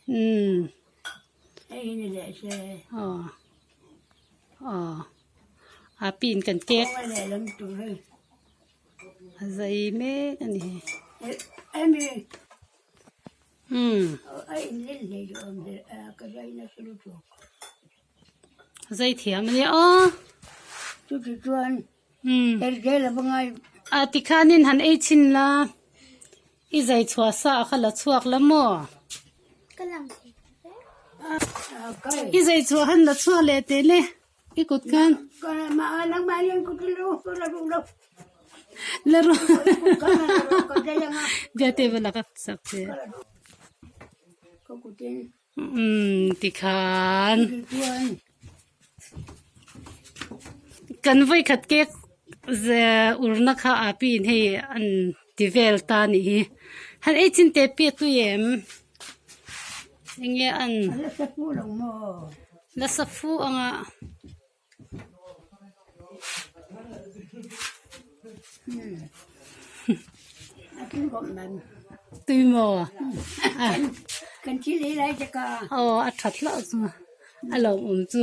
Umm. Aw. Aw. A pin kan kek. A zai mek a ni hi. Umm. Zai thiam a nia aw. Umm. A tikhanin han ei chhin la. I zai chhuah sa kha la chhuak la maw? I zai chhuah han la chhuak leh teh le i kut khan. La ru Biate va la ka sak che. Umm tikhan. Kan vawikhat cake urna kha a piin hei an ti vel ta a nih hi. Han ei chin teh pi a tui em? Enge an? La sa fu ang a. Tui maw? Aw a that hlauh chu a lawmawm chu.